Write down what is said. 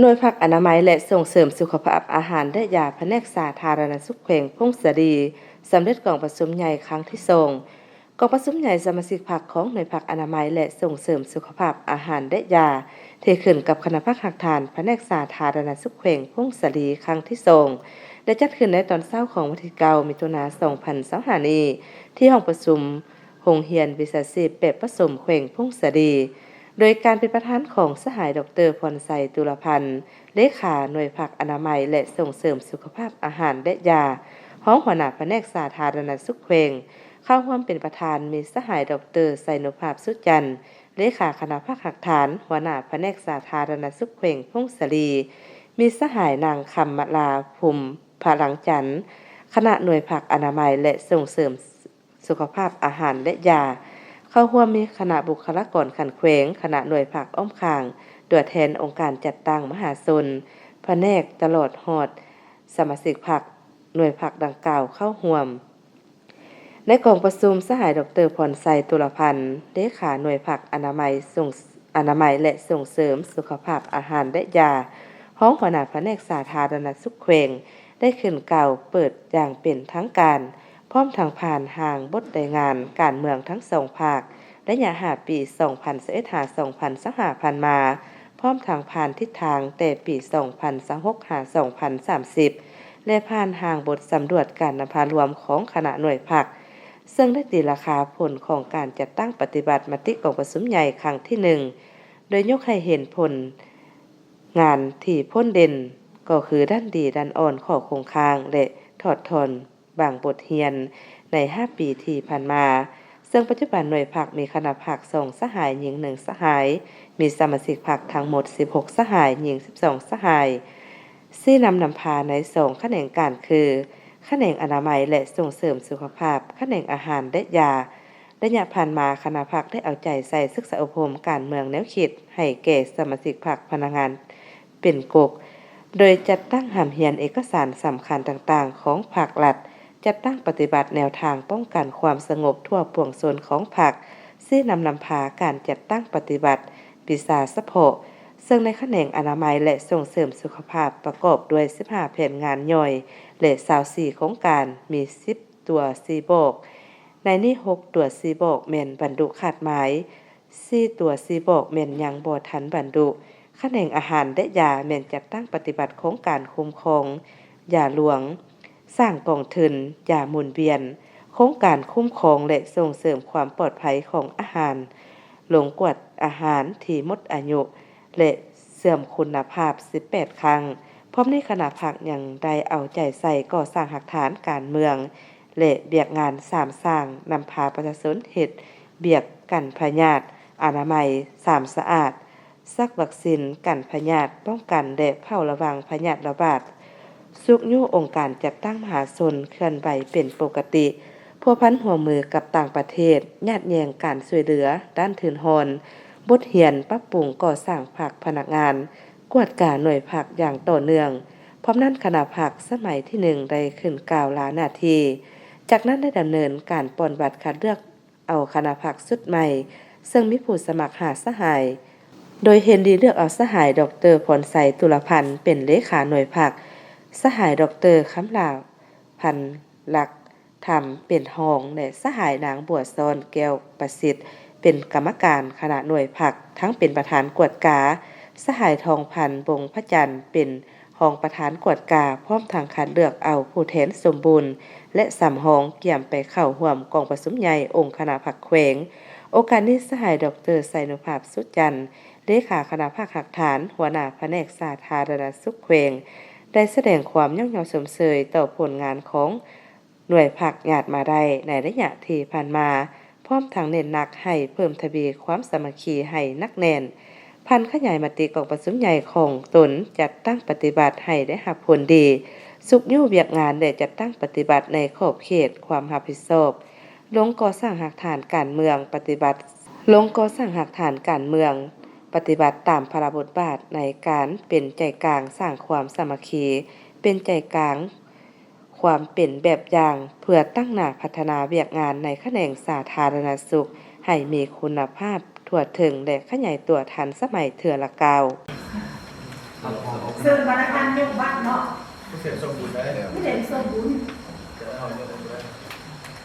ໜ່ວຍພັກອະນາໄມ ແລະ ສົ່ງເສີມສຸຂະພາບອາຫານ ແລະ ຢາ ພະແນກສາທາລະນະສຸກແຂວງຜົ້ງສາລີ ສຳເລັດກອງປະຊຸມໃຫຍ່ຄັ້ງທີສອງ. ກອງປະຊຸມໃຫຍ່ສະມາຊິກພັກຂອງໜ່ວຍພັກອະນາໄມ ແລະ ສົ່ງເສີມສຸຂະພາບອາຫານ ແລະ ຢາ ທີ່ຂຶ້ນກັບຄະນະພັກຮາກຖານພະແນກສາທາລະນະສຸກແຂວງຜົ້ງສາລີຄັ້ງທີສອງ ໄດ້ຈັດຂຶ້ນໃນຕອນເຊົ້າຂອງວັນທີເກົ້າ ມິຖຸນາ ສອງພັນຊາວຫ້ານີ້ ທີ່ຫ້ອງປະຊຸມ ໂຮງຮຽນວິຊາຊີບແບບປະສົມແຂວງຜົ້ງສາລີ ໂດຍການເປັນປະທານຂອງສະຫາຍ ດອກເຕີ ພອນໄຊ ຕຸລາພັນ ເລຂາໜ່ວຍພັກອະນາໄມ ແລະ ສົ່ງເສີມສຸຂະພາບອາຫານ ແລະ ຢາ, ຮອງຫົວໜ້າພະແນກສາທາລະນະສຸກແຂວງ. ເຂົ້າຮ່ວມເປັນປະທານມີສະຫາຍ ດອກເຕີ ໄຊນຸພາບ ສຸຈັນ ເລຂາຄະນະພັກຮາກຖານ, ຫົວໜ້າພະແນກສາທາລະນະສຸກແຂວງຜົ້ງສາລີ, ມີສະຫາຍນາງ ຄຳມະລາ ພູມພະລັງຈັນ ຄະນະໜ່ວຍພັກອະນາໄມ ແລະ ສົ່ງເສີມ ສຸຂະພາບອາຫານ ແລະ ຢາ. ເຂົ້າຮ່ວມມີຄະນະບຸກຄະລາກອນຂັ້ນແຂວງ, ຄະນະໜ່ວຍພັກອ້ອມຂ້າງ, ຕົວແທນອົງການຈັດຕັ້ງມະຫາຊົນ, ພະແນກ ຕະຫຼອດຮອດສະມາຊິກພັກໜ່ວຍພັກດັ່ງກ່າວເຂົ້າຮ່ວມ. ໃນກອງປະຊຸມ, ສະຫາຍ ດອກເຕີ ພອນໄຊ ຕຸລາພັນ ເລຂາໜ່ວຍພັກອະນາໄມ ສົ່ງ ອະນາໄມ ແລະ ສົ່ງເສີມສຸຂະພາບອາຫານ ແລະ ຢາ, ຮອງຫົວໜ້າພະແນກສາທາລະນະສຸກແຂວງ ໄດ້ຂຶ້ນກ່າວເປີດຢ່າງເປັນທາງການ, ພ້ອມທັງຜ່ານຮ່າງບົດລາຍງານການເມືອງທັງສອງພາກ ໄລຍະຫ້າປີ ສອງພັນຊາວເອັດ ຫາ ສອງພັນຊາວຫ້າ ຜ່ານມາ, ພ້ອມທັງຜ່ານທິດທາງແຕ່ປີ ສອງພັນຊາວຫົກ ຫາ ສອງພັນສາມສິບ ແລະ ຜ່ານຮ່າງບົດສຳຫຼວດການນຳພາລວມຂອງຄະນະໜ່ວຍພັກ, ເຊິ່ງໄດ້ຕີລາຄາຜົນຂອງການຈັດຕັ້ງປະຕິບັດມະຕິກອງປະຊຸມໃຫຍ່ຄັ້ງທີໜຶ່ງ ໂດຍຍົກໃຫ້ເຫັນຜົນງານທີ່ພົ້ນເດັ່ນ ກໍຄືດ້ານດີ, ດ້ານອ່ອນ, ຂໍ້ຄົງຄ້າງ ແລະ ຖອດຖອນບາງບົດຮຽນໃນຫ້າປີທີ່ຜ່ານມາ, ເຊິ່ງປັດຈຸບັນໜ່ວຍພັກມີຄະນະພັກສອງສະຫາຍ, ຍິງໜຶ່ງສະຫາຍ, ມີສະມາຊິກພັກທັງໝົດສິບຫົກສະຫາຍ, ຍິງສິບສອງສະຫາຍ. ຊີ້ນຳນຳພາໃນສອງຂະແໜງການຄື ຂະແໜງອະນາໄມ ແລະ ສົ່ງເສີມສຸຂະພາບ, ຂະແໜງອາຫານ ແລະ ຢາ. ໄລຍະຜ່ານມາ, ຄະນະພັກໄດ້ເອົາໃຈໃສ່ສຶກສາອົບຮົມການເມືອງແນວຄິດໃຫ້ແກ່ສະມາຊິກພັກ, ພະນັກງານເປັນກົກ, ໂດຍຈັດຕັ້ງຮ່ຳຮຽນເອກະສານສຳຄັນຕ່າງໆຂອງພາກລັດ, ຈັດຕັ້ງປະຕິບັດແນວທາງປ້ອງກັນຄວາມສະຫງົບທົ່ວປວງຊົນຂອງພັກ, ຊີ້ນຳນຳພາການຈັດຕັ້ງປະຕິບັດວິຊາສະເພາະ, ເຊິ່ງໃນຂະແໜງອະນາໄມ ແລະ ສົ່ງເສີມສຸຂະພາບ ປະກອບດ້ວຍສິບຫ້າແຜນງານຍ່ອຍ ແລະ ຊາວສີ່ໂຄງການ, ມີສິບຕົວຊີ້ບອກ. ໃນນີ້ຫົກຕົວຊີ້ບອກແມ່ນບັນລຸຂາດໝາຍ, ສີ່ຕົວຊີ້ບອກແມ່ນຍັງບໍ່ທັນບັນລຸ. ຂະແໜງອາຫານ ແລະ ຢາ ແມ່ນຈັດຕັ້ງປະຕິບັດໂຄງການຄຸ້ມຄອງຢາຫຼວງ, ສ້າງກອງທຶນຢາໝູນວຽນ, ໂຄງການຄຸ້ມຄອງ ແລະ ສົ່ງເສີມຄວາມປອດໄພຂອງອາຫານ, ລົງກວດອາຫານທີ່ໝົດອາຍຸ ແລະ ເສື່ອມຄຸນນະພາບສິບແປດຄັ້ງ. ພ້ອມນີ້ຄະນະພັກຍັງໄດ້ເອົາໃຈໃສ່ກໍ່ສ້າງຮາກຖານການເມືອງ ແລະ ວຽກງານສາມສ້າງ, ນຳພາປະຊາຊົນເຮັດວຽກກັນພະຍາດ, ອະນາໄມ, ສາມສະອາດ, ສັກວັກຊີນກັນພະຍາດ, ປ້ອງກັນ ແລະ ເຝົ້າລະວັງພະຍາດລະບາດ, ຊຸກຍູ້ອົງການຈັດຕັ້ງມະຫາຊົນເຄື່ອນໄຫວເປັນປົກກະຕິ, ພົວພັນຮ່ວມມືກັບຕ່າງປະເທດ, ຍາດແຍ່ງການຊ່ວຍເຫຼືອດ້ານທຶນຮອນ, ບົດຮຽນປັບປຸງກໍ່ສ້າງພັກພະນັກງານ, ກວດກາໜ່ວຍພັກຢ່າງຕໍ່ເນື່ອງ. ພ້ອມນັ້ນຄະນະພັກສະໄໝທີໜຶ່ງໄດ້ຂຶ້ນກ່າວລາໜ້າທີ່, ຈາກນັ້ນໄດ້ດຳເນີນການປ່ອນບັດຄັດເລືອກເອົາຄະນະພັກຊຸດໃໝ່, ເຊິ່ງມີຜູ້ສະໝັກຫ້າສະຫາຍ, ໂດຍເຫັນດີເລືອກເອົາສະຫາຍ ດອກເຕີ ພອນໄຊ ຕຸລະພັນ ເປັນເລຂາໜ່ວຍພັກ, ສະຫາຍ ດອກເຕີ ຄຳຫຼາ ພັນລັກທຳ ເປັນຮອງ ແລະ ສະຫາຍນາງ ບົວຊ້ອນ ແກ້ວປະສິດ ເປັນກຳມະການຄະນະໜ່ວຍພັກ ທັງເປັນປະທານກວດກາ, ສະຫາຍ ທອງພັນ ບົງພະຈັນ ເປັນຮອງປະທານກວດກາ, ພ້ອມທັງຄັດເລືອກເອົາຜູ້ແທນສົມບູນ ແລະ ສຳຮອງກຽມໄປເຂົ້າຮ່ວມກອງປະຊຸມໃຫຍ່ອົງຄະນະພັກແຂວງ. ໂອກາດນີ້ ສະຫາຍ ດອກເຕີ ໄຊນຸພາບ ສຸດຈັນ ເລຂາຄະນະພັກຮາກຖານ, ຫົວໜ້າພະແນກສາທາລະນະສຸກແຂວງ ໄດ້ສະແດງຄວາມຍ້ອງຍໍຊົມເຊີຍຕໍ່ຜົນງານຂອງໜ່ວຍພັກຍາດມາໄດ້ໃນໄລຍະທີ່ຜ່ານມາ, ພ້ອມທັງເນັ້ນໜັກໃຫ້ເພີ່ມທະວີຄວາມສາມັກຄີໃຫ້ໜັກແໜ້ນ, ຜັນຂະຫຍາຍມະຕິກອງປະຊຸມໃຫຍ່ຂອງຕົນຈັດຕັ້ງປະຕິບັດໃຫ້ໄດ້ຮັບຜົນດີ, ຊຸກຍູ້ວຽກງານ ແລະ ຈັດຕັ້ງປະຕິບັດໃນຂອບເຂດຄວາມຮັບຜິດຊອບ, ລົງກໍ່ສ້າງຮາກຖານການເມືອງປະຕິບັດ, ລົງກໍ່ສ້າງຮາກຖານການເມືອງປະຕິບັດຕາມພາລະບົດບາດໃນການເປັນໃຈກາງສ້າງຄວາມສາມັກຄີ, ເປັນໃຈກາງຄວາມເປັນແບບຢ່າງ ເພື່ອຕັ້ງໜ້າພັດທະນາວຽກງານໃນຂະແໜງສາທາລະນະສຸກໃຫ້ມີຄຸນນະພາບທົ່ວເຖິງ ແລະ ຂະຫຍາຍຕົວທັນສະໄໝເທື່ອລະກ້າວ. ເຊີນພະນັກງານຍົກບັດເນາະ ຜູ້ເສນສົມບຸນໄດ້ ຜູ້ເສນສົມບຸນ ເອົາຍົກບັດ.